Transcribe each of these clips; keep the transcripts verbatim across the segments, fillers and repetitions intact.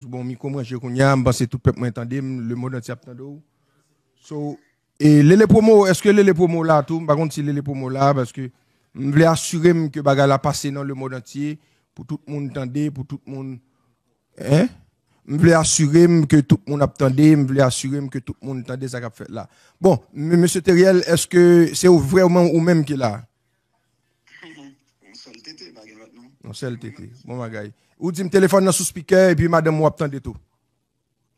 Bon, mikwo m ranje kounye a, m panse tout pèp mwen tande m, lemonn antye ap tande w. So, e Lele Promo, èske Lele Promo la tou? M pa konn si Lele Promo la, paske m vle asire m ke bagay la pase nan lemonn antye, pou tout moun tande, pou tout moun, en? M vle asire m ke tout moun ap tande, m vle asire m ke tout moun tande sa k ap fèt la. Bon, m-, mesye Teriel, èske se ou vrèman ou menm ki la? Yon sèl tete, pa gen lòt non. Yon sèl tete. Bon bagay. Ou di m telefòn nan sou spikè epi madanm ou ap tande tou.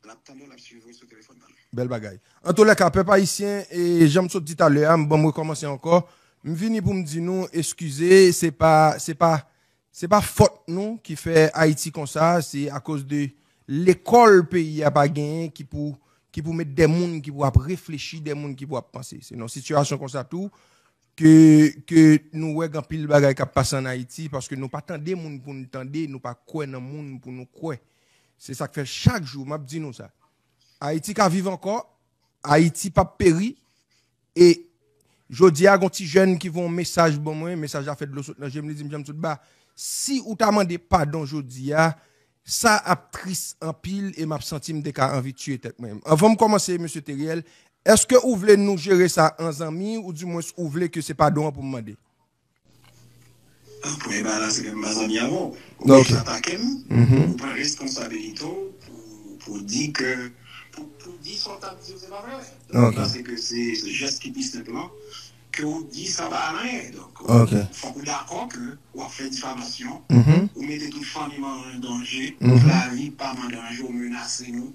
L ap tande w, l ap swiv ou sou telefòn nan. Bèl bagay. Antoulèka, pèp ayisyen, e jan m sot di talè a, m ban m rekòmanse ankò. M vini pou m di nou, eskize, se pa, se pa, se pa fòt nou ki fè Ayiti konsa, se akoz de lekòl peyi a pa genyen ki pou, ki pou met de moun ki pou ap reflechi, de moun ki pou ap panse. Se nan sitiyasyon konsa tou, ke, ke nou wè gen anpil bagay k ap pase ann Ayiti, paske nou pa tande moun pou n tande, nou pa kwè nan moun pou nou kwè. Se sa k fè chak jou, m ap di nou sa. Ayiti ka viv ankò, Ayiti p ap peri, e jodi a, gen yon ti jèn ki voye yon mesaj ban mwen, mesaj la fè dlo sot nan je m, li di m, Janm Sotba, si ou ta mande padon jodi a, sa ap tris anpil e m ap santi m te ka anvi tiye tèt mwen. Anvan m kòmanse, mesye Teriel, èske ou vle nou jere sa an zanmi, oudimwens ou vle ke se padon an pou m mande? Ah, premye bagay la, se ke m pa zanmi avè w. Ou Ok. Jis atake m, Mhm. ou pran responsabilite w pou, pou di ke, pou, pou di sa w t ap di yo, se pa vre. Ok. Paske se, se jès ki pi senp lan, ke ou di sa pa anyen. Donk, Ok. fòk ou dakò ke w ap fè difamasyon, Mhm. ou mete tout fanmi m an danje, Mhm. lavi pa m an danje, ou menase nou.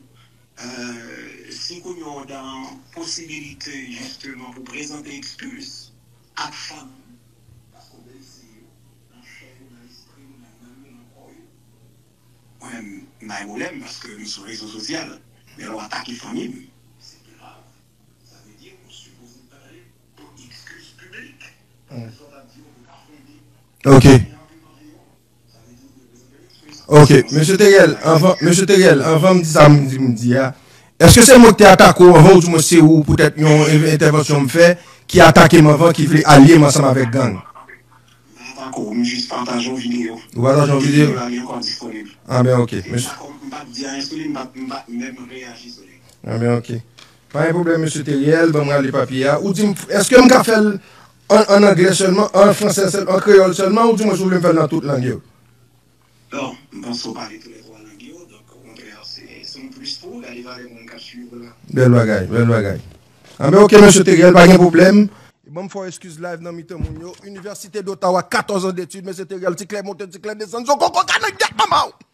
Euh, si kounye a w dan posibilite, jisteman, pou prezante ekskiz ak fanmi, paske w blese yo, nan chè yo, nan lespri yo, nan nanm yo, nan kò yo. Mwen menm, m pa gen pwoblèm, paske m sou rezo sosyal. Men lè w atake fanmi m, se grav. Sa vle di, ou sipoze pale pou ekskiz piblik. Paske sa w t ap di yo, ou pa fonde. Ok. Gen anpil manje yo, Ok, mesye Teriel, anvan, mesye Teriel, anvan m di sa m di, m di a, èske se mwen ki te atake w anvan, oudimwens se ou, poutèt yon en-, entèvansyon m fè, ki atake m anvan, ki vle alye m ansanm avèk gang? M pa atake w, m jis pataje yon videyo. Ou pataje yon videyo? Videyo a li ankò disponib. Ah ben, ok. Men m pa kò-, m pa t di anyen sou li, m pa t, m pa t menm reyaji sou li. Ah ben, ok. Pa gen pwoblèm, mesye Teriel, ban m rale papye a. Ou di m, èske m ka fè l an, an anglè sèlman, an fransè sèl, an kreyòl sèlman, oudimwens ou vle m fè l nan tout lang yo? Bon, m panse w pale tou lè twa lang yo, donk, okontrè, se, se yon plis pou ou, gade valè moun k ap swiv ou la. Bèl bagay, bèl bagay. Anben, ok, mesye Teriel, pa gen pwoblèm. Ban m fè w eskiz live nan mitan moun yo. Inivèsite d'Ottawa, katòz an detid, mesye Teriel, ti klè monte, ti klè desann, zo koko ka nan gyèt manman w.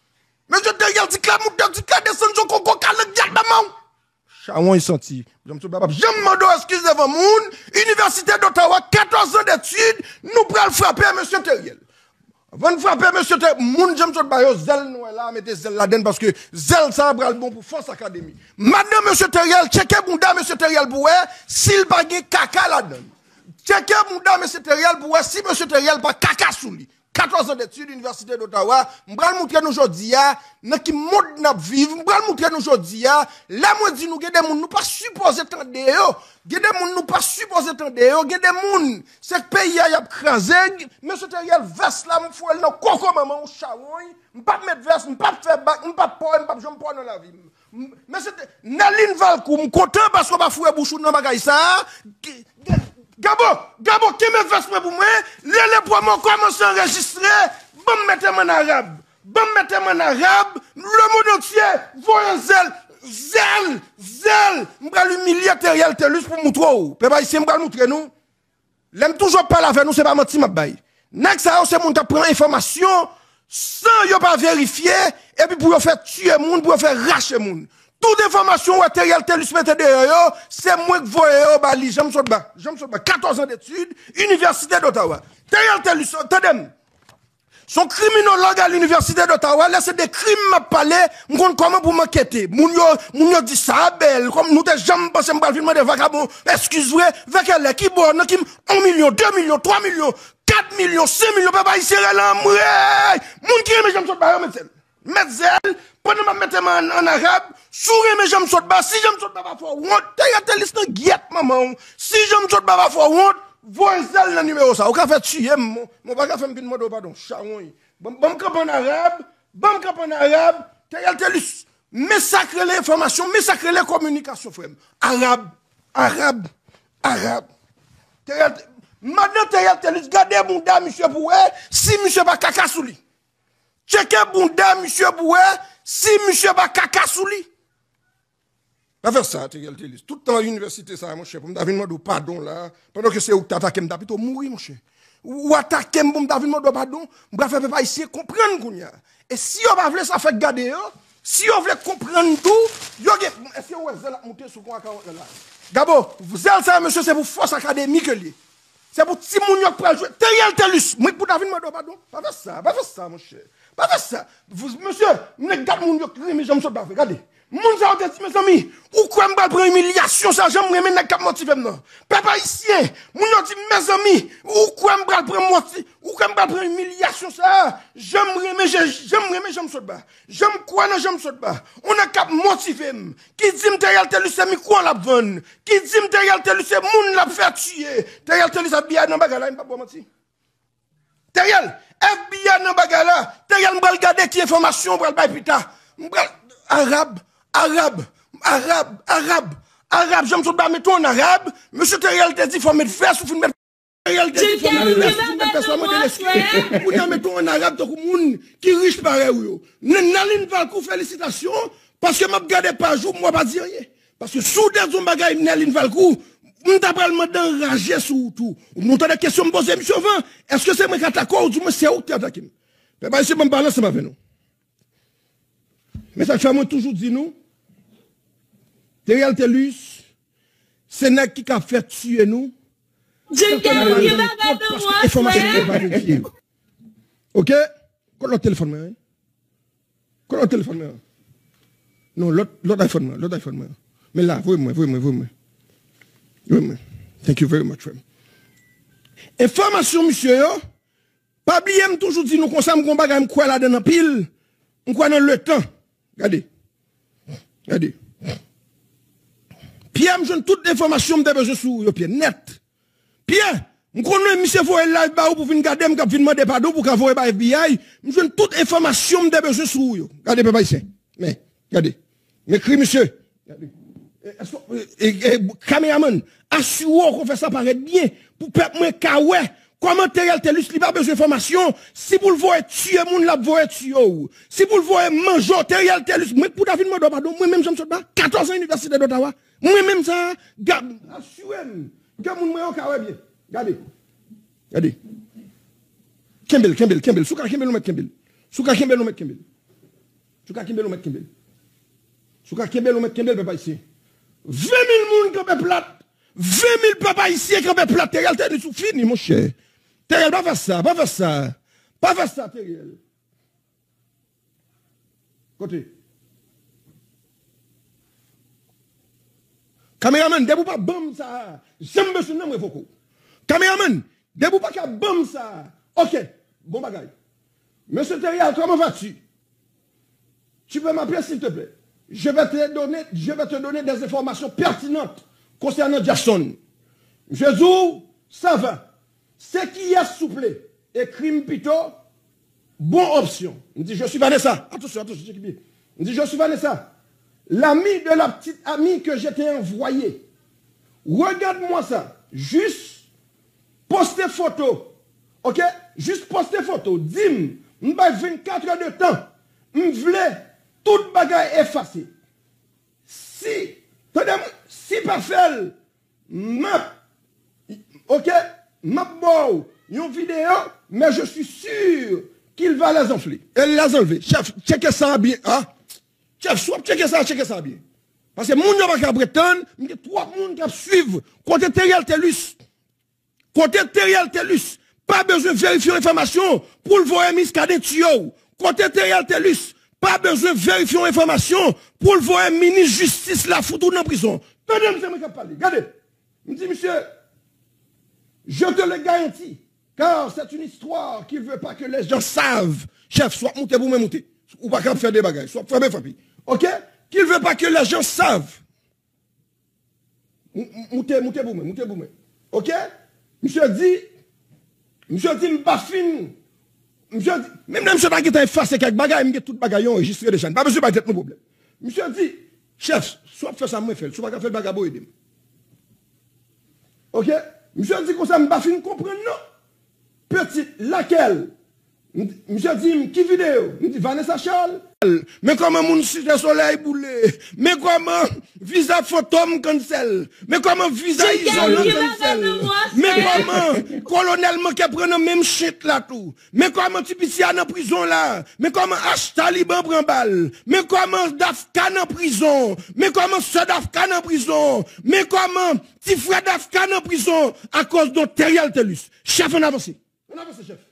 Mesye Teriel, ti klè monte, ti klè desann, zo koko ka nan gyèt manman w. Chawony santi. Janm Sotba p ap janm mande w eskiz devan moun. Inivèsite d'Ottawa, katòz an detid, nou pral frape, mesye Teriel. Anvan n frape, mesye Teriel, moun Janm Sotba yo, zèl nou wè la, mete zèl ladann, paske zèl sa a pral bon pou Fòs Akademi. Madanm mesye Teriel, tcheke bounda mesye Teriel pou wè si l pa gen kaka ladann. Tcheke bounda mesye Teriel pou wè si mesye Teriel pa kaka sou li. Katòz an detid, Inivèsite d'Ottawa, m pral moutre nou jodi a nan ki mond n ap viv, m pral moutre nou jodi a, lè mwen di nou gen de moun nou pa sipoze tande yo, gen de moun nou pa sipoze tande yo, gen de moun, se peyi a y ap kraze, mesye Teriel, vès la, m foure l nan koko manman w, chawony, m p ap met vès, m p ap fè bak, m p ap pòy, m p ap janm pòy nan lavi m. M-, mesye Te-, Nerline Valcourt, m kontan paske w pa foure bouch ou nan bagay sa a. G-, g-, Gabo, Gabo, kenbe vès mwen pou mwen. Lele Promo kòmanse anrejistre. Ban m mete m an arab. Ban m mete m an arab. Le monde entier, voye zèl. Zèl, zèl. M pral imilye Teriel Thelus pou m moutre w. Pèp ayisyen, m pral moutre nou. Lè m toujou ap pale avè nou, se pa manti m ap bay. Nèg sa yo se moun k ap pran enfòmasyon san yo pa verifye, epi pou yo fè tiye moun, pou yo fè rache moun. Tout enfòmasyon ou wè Teriel Thelus mete deyò yo, se mwen k voye yo ba li, Janm Sotba. Janm Sotba, katòz an detid, Inivèsite d'Ottawa. Teriel Thelus, tande m. Se yon kriminològ a Linivèsite d'Ottawa, lè se de krim m ap pale, m konn kòman pou m ankete. Moun yo, moun yo di sa bèl, kòm nou te janm panse m pral vin mande vakabon eskiz vre, vèkèlè, kibò, nan ki yon milyon, de milyon, twa milyon, kat milyon, senk milyon, pèp ayisyen rele anmwey! Moun ki renmen Janm Sotba yo, met zèl. Met zèl, pandan m ap mete m an, an arab, si w renmen Janm Sotba, si Janm Sotba pa fè w wont, Teriel Thelus nan gyèt manman w. Si Janm Sotba pa fè w wont, voye zèl nan nimewo sa. Ou ka fè tiye m, men w pa ka fè m vin mande w padon. Chawony. Ban m, ban m kanpe an arab, ban m kanpe an arab, Theriel Thelus, men sa k rele enfòmasyon, men sa k rele kominikasyon, frè m. Arab, arab, arab. Theriel, madan Theriel Thelus, gade bounda misye pou wè si misye pa kaka sou li. Tcheke bounda misye pou wè si misye pa kaka sou li. Pa fè sa, Theriel Thelus. Tout tan inivèsite sa a, monchè, pou m ta vin mande w padon la, pandan ke se ou k t atake m, m ta pito mouri, monchè. Ou atake m pou m ta vin mande w padon, m pral fè pèp ayisyen konprann kounye a. E si yo pa vle sa fèk gade yo, si yo vle konprann tou, yo gen, èske ou wè zèl ap moute sou kon akawont lan la? Gabo, zèl sa a, mesye, se pou fòs akademik li ye. Se pou timoun yo k pral jwe. Theriel Thelus, mwen k pou ta vin mande w padon. Pa fè sa, pa fè sa, monchè. Pa fè sa. Mesye, m nèk gad moun yo k renmen jan m sot ba vre. Gade. Moun sa yo te di, mezanmi, ou kwè m pral pran imilyasyon sa, jan m renmen nèg k ap motive m nan. Pèp ayisyen, moun yo di, mezanmi, ou kwè m pral pran moti, ou kwè m pral pran imilyasyon sa, jan m renmen, jan, jan m renmen jan m sot ba. Jan m kwè nan jan m sot ba. Yon nèg k ap motive m, ki di m Theriel Thelus se mikwo l ap vann, ki di m Theriel Thelus se moun l ap fè tiye. Theriel Thelus ap biyay nan bagay la, m p ap ba w manti. Theriel, F B I nan bagay la. Theriel, m pral gade ki enfòmasyon w pral bay pita. M pral, arab, arab, arab, arab, arab, jan m sot ba mete w an arab, mesye Theriel te di fò w met vès, ou fin met Theriel te di fò w met vès, ou fin met vès, w ap mande leskiz. Kounye a mete w an arab tankou moun ki rich parèy ou yo. Nan, nan Lin Valcourt, felisitasyon, paske m ap gade paj ou, m wè pa di anyen. Paske si w te di yon bagay Nerline Valcourt, m ta pral mande anraje sou ou tou. Nou tande kesyon m poze misye anvan, èske se mwen k atake w, oudimwen se ou k te atake m? Pèp ayisyen, ban m pale ansanm avè nou. Men sa k fè mwen toujou di nou, Theriel Thelus, se nèg ki ka fè tiye nou. Paske enfòmasyon yo pa verifye. Oke? Kot lòt telefòn mwen an? Kot lòt telefòn mwen an? Non, lòt, lòt iPhone mwen, lòt iPhone mwen. Men la, voye mwen, voye mwen, voye mwen. Voye mwen. Thank you very much, frè m. Enfòmasyon misye yo, pa bliye m toujou di nou konsa, m gon bagay m kwè ladan l anpil, m kwè nan letan. Gade. Gade. Pyè, m jwenn tout enfòmasyon m te bezwen sou ou yo, Pyè, nèt. Pyè, m konnen misye voye live ba ou pou vin gade m, k ap vin mande padon pou ka voye ba F B I. M jwenn tout enfòmasyon m te bezwen sou ou yo. Gade, pèp ayisyen. Men, gade. Men kri misye. Gade. E, èske, e, e, e, kameramann, asire w ke w fè sa parèt byen pou pèp mwen ka wè kòman Theriel Thelus, li pa bezwen enfòmasyon. Si pou l voye tiye moun, l ap voye tiye w. Si pou l voye manje w, Theriel Thelus, mwen k pou ta vin mande w padon, mwen menm jan m sot ba katòz an Inivèsite d'Ottawa. Mwen menm sa, gad, asire m ke moun mwen yo ka wè byen. Gade. Gade. Kenbe l, kenbe l, kenbe l. Si w ka kenbe l, ou mèt kenbe l. Si w ka kenbe l, ou mèt kenbe l. Si w ka kenbe l, ou mèt kenbe l. Si w ka kenbe l, ou mèt kenbe l, pèp ayisyen. Ven mil moun kanpe plat. Ven mil pèp ayisyen kanpe plat. Theriel Thelus, ou fini, monchè. Theriel, pa fè sa, pa fè sa. Pa fè sa, Theriel. Kote? Kameramann, depi w pa ban m sa a, jan m bezwen nan m revoke w. Kameramann, depi w pa ka ban m sa a, oke, bon bagay. Monsieur Theriel, comment vas-tu? Tu peux m'appeler, s'il te plaît? Je vais te donner, je vais te donner des informations pertinentes concernant Jackson. Misye di w, ça va. Se kiyès, souple? Ekri m pito, bon option. M di, je suis Vanessa. Attention, attention, tcheke byen. M di, je suis Vanessa, l'ami de la petite amie que je t'ai envoyée. Regarde-moi ça. Juste poste foto. Oke? Jis poste foto. Di m, m bay vennkat è de tan. M vle tout bagay efase. Si, tande m, si pa fè l, m ap, oke, m ap ba w yon videyo, mais je suis sûr qu'il va les enfler. El les enlever. Chèf, tcheke sa byen, a. Chèf, si w ap tcheke sa, tcheke sa byen. Paske moun yo pa ka pretann, m gen twòp moun k ap swiv. Kote Theriel Thelus? Kote Theriel Thelus? Pa bezwen verifye yon enfòmasyon pou l voye Muscadin tiye w. Kote Theriel Thelus? Pa bezwen verifye yon enfòmasyon pou l voye minis jistis la fout ou nan prizon. Tande m, se mwen k ap pale. Gade. M di, misye, je te le garantis, car c'est une histoire qu'il veut pas que les gens savent. Chèf, si w ap moute pou mwen, moute. Ou pa ka ap fè de bagay. Si w ap frape, frape. Oke? Qu'il veut pas que les gens savent. M-, m-, moute, moute pou mwen, moute pou mwen. Oke? Misye di, misye di m pa fin Misye di, menm lè misye ta gentan efase kèk bagay, m gen tout bagay yo anrejistre deja. N pa bezwen bay tèt nou pwoblèm. Misye di, chèf, si w ap fè sa, mwen fè l. Si w pa ka fè l, pa ka bo ede m. Oke? Misye di konsa, m pa fin konprann non. Petit, laquelle? M di, misye di m, ki videyo? M di, Vanessa Charles. Men kòman moun Site Solèy boule. Men kòman viza Fantom cancel. Men kòman viza Izolan cancel. Men kòman Kolonèl manke pran nan menm shit la tou. Men kòman ti piti a nan prizon la. Men kòman H Taliban pran bal. Men kòman Dafka nan prizon. Men kòman sè Dafka nan prizon. Men kòman ti frè Dafka nan prizon akoz de Theriel Thelus. Chèf, ann avanse. Ann avanse, chèf.